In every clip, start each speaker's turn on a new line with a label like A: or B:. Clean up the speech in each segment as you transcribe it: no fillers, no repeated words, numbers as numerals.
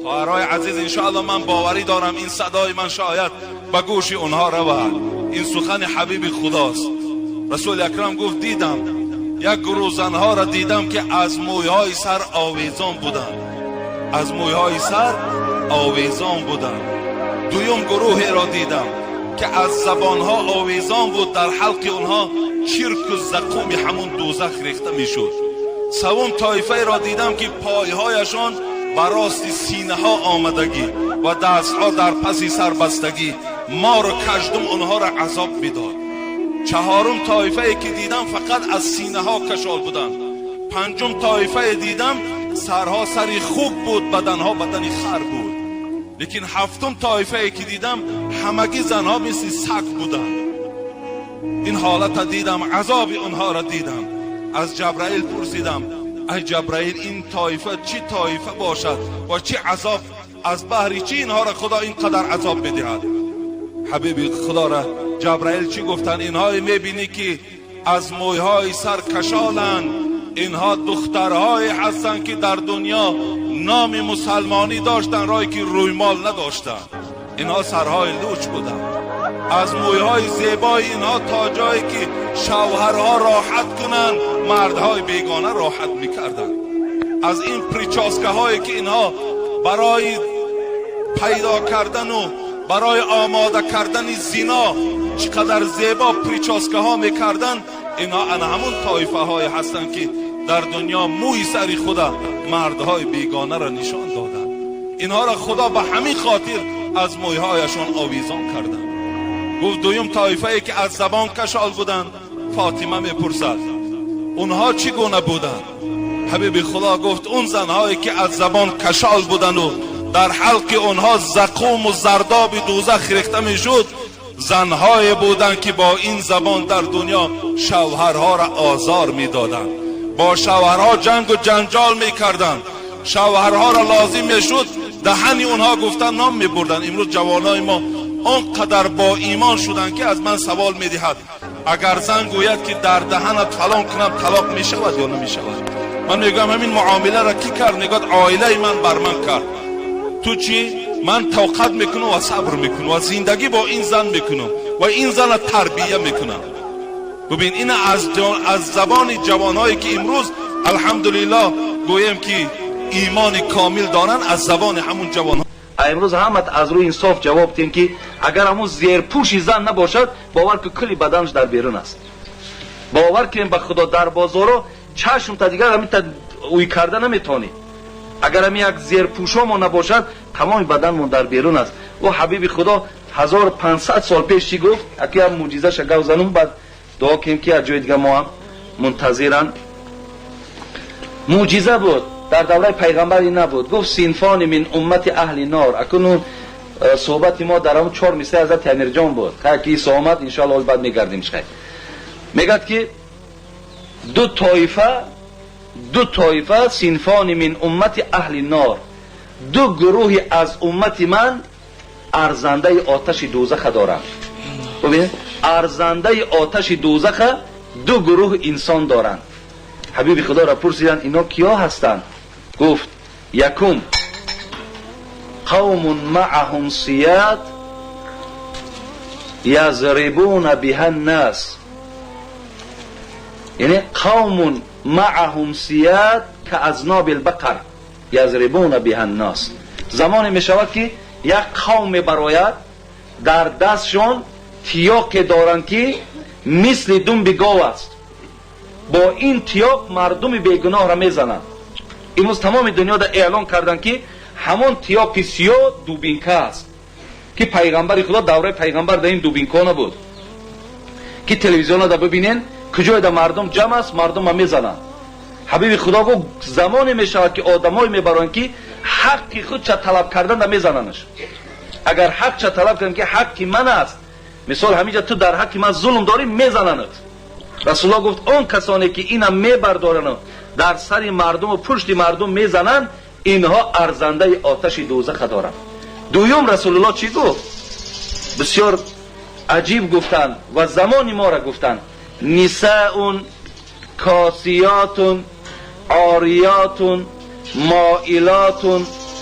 A: Хоҳарҳои азиз, иншоаллоҳ, ман боварӣ дорам, ин садои ман шояд ба гӯши онҳо равад. Ин сухани ҳабиби худост. Расули акрам гуфт: дидам, як гурӯҳ занҳоро дидам, ки аз мӯйҳои сар овезон буданд, аз мӯйҳои сар овезон буданд. Дуюм гурӯҳеро дидам, ки аз забонҳо овезон буд, дар ҳалқи онҳо чирку зақуми ҳамун дӯзах рехта мешуд. Севум тоифаеро дидам, ки пойҳояшон ба рости синаҳо омадагӣ ва дастҳо дар паси сар бастагӣ, мору каждум онҳоро азоб медод. Чаҳорум тоифае ки дидам, фақат аз синаҳо кашол буданд. Панҷум тоифае дидам, сарҳо сари хук буд, баданҳо бадани хар буд. Лекин ҳафтум тоифае ки дидам, ҳамагӣ занҳо мисли саг буданд. Ин ҳолата дидам, азоби онҳоро дидам. Аз Ҷабраил пурсидам: ай Ҷабраил, ин тоифа чӣ тоифа бошад ва чӣ азоб, аз баҳри чӣ инҳоро Худо ин қадар азоб медиҳад? Ҳабиби худора Ҷабраил чӣ гуфтанд? Инҳое мебинӣ, ки аз мӯйҳои сар кашоланд, инҳо духтарҳое ҳастанд, ки дар дунё номи мусалмонӣ доштанд, рое ки рӯймол надоштанд. Инҳо сарҳои луч буданд. Аз мӯйҳои зебои инҳо то ҷое ки шавҳарҳо роҳат кунанд, мардҳои бегона роҳат мекарданд. Аз ин прическаҳое ки инҳо барои пайдо кардану барои омода кардани зино чӣ қадар зебо прическаҳо мекарданд, инҳо ана ҳамун тоифаҳое ҳастанд, ки дар дунё мӯи сари худа мардҳои бегонаро нишон доданд. Инҳоро Худо ба ҳамин хотир аз мӯйҳояшон овезон карданд. Гуфт: дуюм тоифае ки аз забон кашол буданд. Фотима мепурсад: онҳо чӣ гуна буданд? Ҳабиби Худо гуфт: он занҳое ки аз забон кашол буданду дар ҳалқи онҳо зақуму зардоби дӯзах рехта мешуд, занҳое буданд, ки бо ин забон дар дунё шавҳарҳоро озор медоданд, бо шавҳарҳо ҷангу ҷанҷол мекарданд, шавҳарҳоро лозим мешуд, даҳани онҳо гуфта ном мебурданд. Имрӯз ҷавонои мо он қадар бо имон шуданд, ки аз ман савол медиҳад: агар зан гӯяд, ки дар даҳанат фалон кунам, талоқ мешавад ё намешавад? Ман мегӯям: ҳамин муомиларо кӣ кард? Мегӯяд: оилаи ман бар ман кард. Ту чӣ? Ман тоқат мекунам ва сабр мекунам ва зиндагӣ бо ин зан мекунам ва ин зана тарбия мекунам. Бубин, ина аз забони ҷавонҳое, ки имрӯз, алҳамдулиллоҳ, гӯем, ки имони комил доранд, аз забони ҳамун ҷавонҳо.
B: Имрӯз ҳамат аз рӯи инсоф ҷавоб диҳем, ки агар ҳамун зерпӯши зан набошад, бовар ки, кулли баданаш дар берун аст. Бовар кунем ба Худо, дар бозоро чашм та дигар ҳамин уй карда наметавонӣ. Агар ҳамин як зерпӯшомо набошад, тамоми баданмон дар берун аст. Ӯ ҳабиби Худо 1500 сол пеш чӣ гуфт? Аки ям мӯъҷизаша гав занум, баъд дуо кунем, ки аз ҷои дига мо ҳам мунтазиранд. Мӯъҷиза буд, дар давраи пайғамбари набуд. Гуфт: синфони мин уммати аҳли нор. Акнун суҳбати мо дар ҳамн чор мисраи ҳазрати Амирҷон буд. Хай, ки Исо омад, иншоалло, баъд мегардим. Хай, мегӯяд, ки ду тоифа, ду тоифа, синфони мин уммати аҳли нор, ду гурӯҳи аз уммати ман арзандаи оташи дӯзаха доранд. Бубинед, арзандаи оташи дӯзаха ду гурӯҳ инсон доранд. Ҳабиби Худоро пурсиданд: ино киё ҳастанд? Гуфт: якум, қавмун маъаҳум сият язрибуна биҳа ннас, яъне қавмун маъаҳум сият каазноби лбақар язрибуна биҳа ннас. Замоне мешавад, ки як қавм мебарояд, дар дастшон тиёқе доранд, ки мисли думби гов аст. Бо ин тиёқ мардуми бегуноҳро мезананд. Имрӯз тамоми дунёда эълон карданд, ки ҳамон тиёқи сиёҳ дубинка аст, ки пайғамбари Худо, давраи пайғамбар дар ин дубинко набуд, ки телевизионада бибинен, куҷоеда мардум ҷамъ аст, мардумма мезананд. Ҳабиби Худо гуфт: замоне мешавад, ки одамое мебароянд, ки ҳаққи худча талаб карданда мезананаш. Агар ҳақча талаб кардам, ки ҳаққи ман аст, мисол, ҳаминҷа ту дар ҳаққи ман зулм дорӣ, мезананат. Расулуллоҳ гуфт: он касоне ки ина мебардоранд, дар сари мардуму пушти мардум мезананд, инҳо арзандаи оташи дӯзаха доранд. Дуюм, Расулуллоҳ чӣ гуфт? Бисёр аҷиб гуфтанд ва замони моро гуфтанд: нисаун косиётун ориётун моилотун.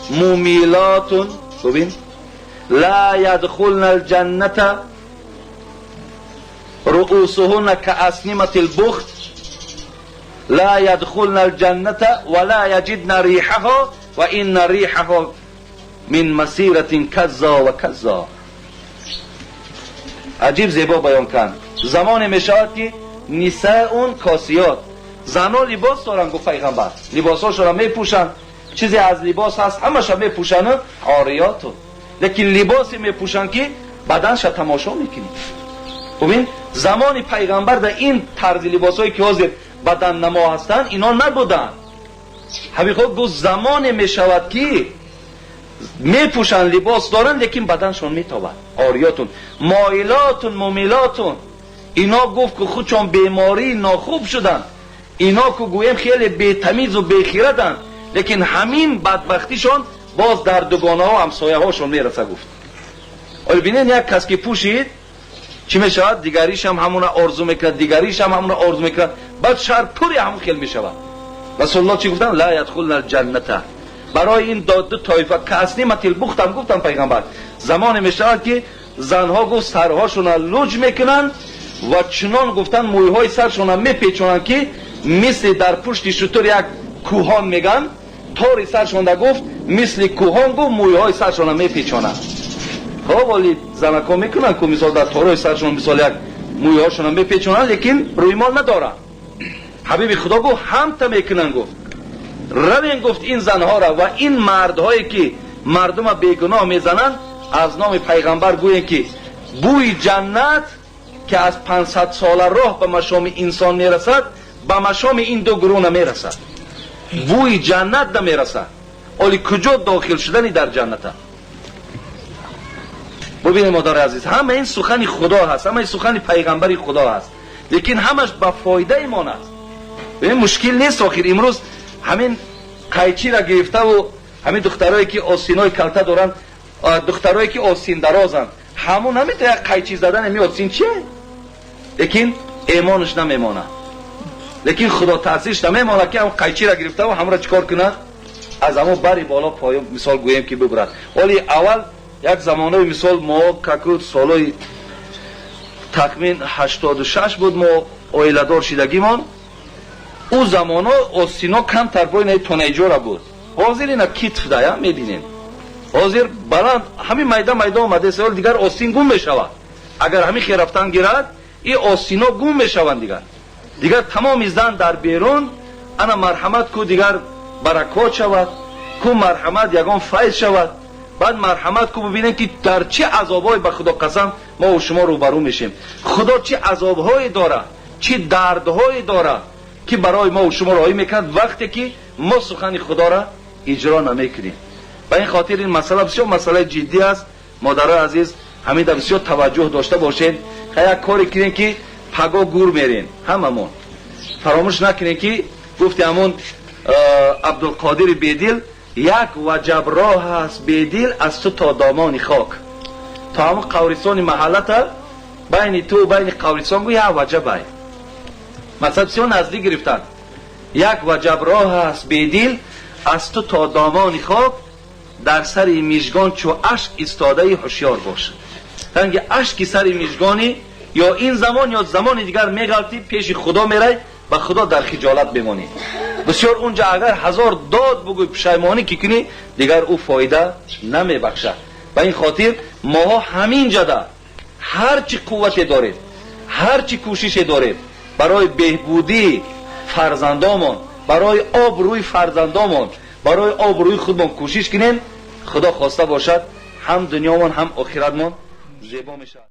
B: ممیلات، ببین، لا یدخلن الجنة رؤوسهن كأسنمة البخت لا يدخلن الجنة ولا يجدن ريحها وإن ريحها من مسيرة كذا وكذا. عجیب زیبا بیان کن. زمان میشود که نساء کاسیات، زنها لباس دارن، گفت پیغمبر لباساشون را میپوشن، چیزی از لباس هست همش میپوشن، عاریاتو، لیکن لباسی میپوشن که بدنش تماشا میکنی. ببین زمان پیغمبر در این طرز لباسایی که حاضر بدن نما هستن اینا نبودن. حبیب گفت زمان میشود که میپوشن، لباس دارن، لیکن بدنشون میتابد، عاریاتون، مایلاتون، ممیلاتون. اینا گفت که خودشون بیماری ناخوب شدن، اینا که گویم خیلی بی‌تمیز و بیخیرتن، لیکن همین بدبختیشون باز در دوگانه ها همسایه هاشون میرسه. گفت آیا ببینین یک کس که پوشید چی میشود، دیگریش هم همون آرزو میکرد، دیگریش هم همون آرزو میکرد، بعد شهر پوری همون خیل میشود. رسول الله چی گفتن؟ لا یدخلن الجنة. برای این دو طایفه که اصلی البخت هم گفتن پیغمبر، زمان میشود که زنها گفت سرهاشون لوج میکنن و چنان گفتن مویهای سرشون میپیچونن که مثل در پشت شتر یک کوهان میگن، تاری سرشون گفت مثل کوهان، گفت مویهای سرشون میپیچونن. خب ولی زنکا میکنن که مثال در تارای سرشون مثال یک مویهاشون میپیچونن، لیکن رویمال ندارن. حبیب خدا گفت هم تا میکنن. گفت روین، گفت این زنها را و این مردهایی که مردم بیگناه میزنن از نام پیغمبر گوین که بوی جنت که از 500 ساله راه به مشام انسان میرسد، به مشام این دو گروه نمیرسد، بوی جنت نمیرسد. ولی کجا داخل شدنی در جنت؟ ببینید مادر عزیز، همه این سخن خدا هست، همه این سخن پیغمبر خدا هست، لیکن همش به فایده ایمان است. ببین مشکل نیست. آخر امروز همین قیچی را گرفته و همین دخترایی که آستینای کلته دارن، دخترایی که آستین درازن، همون همین یک قیچی زدن همی آستین چیه؟ لیکن ایمانش نمیمانه، لیکن خدا ترسیش نمیمانه که هم قیچی را گرفته و هم را چیکار کنه؟ از همون بری بالا پای مثال گوییم که ببرد. ولی اول یک زمانه مثال ما ککو سالای تخمین 86 بود ما оиладор шидагимон، ӯ замоно остино камтар бо ина тонайҷора буд. Ҳозир ина китф дая мебинем, ҳозир баланд ҳамин майда майда омадест. Ҳол дигар остин гум мешавад. Агар ҳамин хел рафтан гирад, и остино гум мешаванд. Дигар тамоми зан дар берун ана марҳамат ку, дигар баракот шавад ку, марҳамат ягон файз шавад, баъд марҳамат ку бибинем ки дар чӣ азобҳое ба худо қасам мо шумо рӯбарӯ мешем. Худо чӣ азобҳое дорад, чӣ дардҳое дорад ки барои мо шумо роҳӣ мекунад вақте ки мо сухани худоро иҷро намекунем. Ба ин хотир ин масъала бисёр масъалаи ҷиддӣ аст. Модарои азиз, ҳамин дар бисёр таваҷҷӯҳ дошта бошед. Як коре кунем ки паго гур мерем ҳамамон. Фаромӯш накунем ки гуфти ҳамон Абдулқодири Бедил: як ваҷаб роҳ аст, Бедил, аз ту то домони хок, то ҳамон қабристони маҳаллата, байни ту байни қабристон гу як ваҷабай. Масалан бисёр наздик гирифтанд. Як ваҷаб роҳ аст, Бедил, аз ту то домони хок, дар сари мижгон чу ашк истодаи ҳушёр бош. Ранги ашки сари мижгони ё ин замон ё замони дигар меғалтӣ, пеши худо мерай, ба худо дар хиҷолат бемонӣ бисёр. Унҷа агар ҳазор дод бугӯй, пушаймонӣ ки кунӣ, дигар ӯ фоида намебахшад. Ба ин хотир моҳо ҳамин ҷада ҳар чӣ қуввате дорем, ҳар чӣ кӯшише дорем барои беҳбудии фарзандомон, барои обрӯи фарзандомон, барои обрӯи худмон кӯшиш кунем. Худо хоста бошад, ҳам дунёмон, ҳам охиратмон зебо мешавад.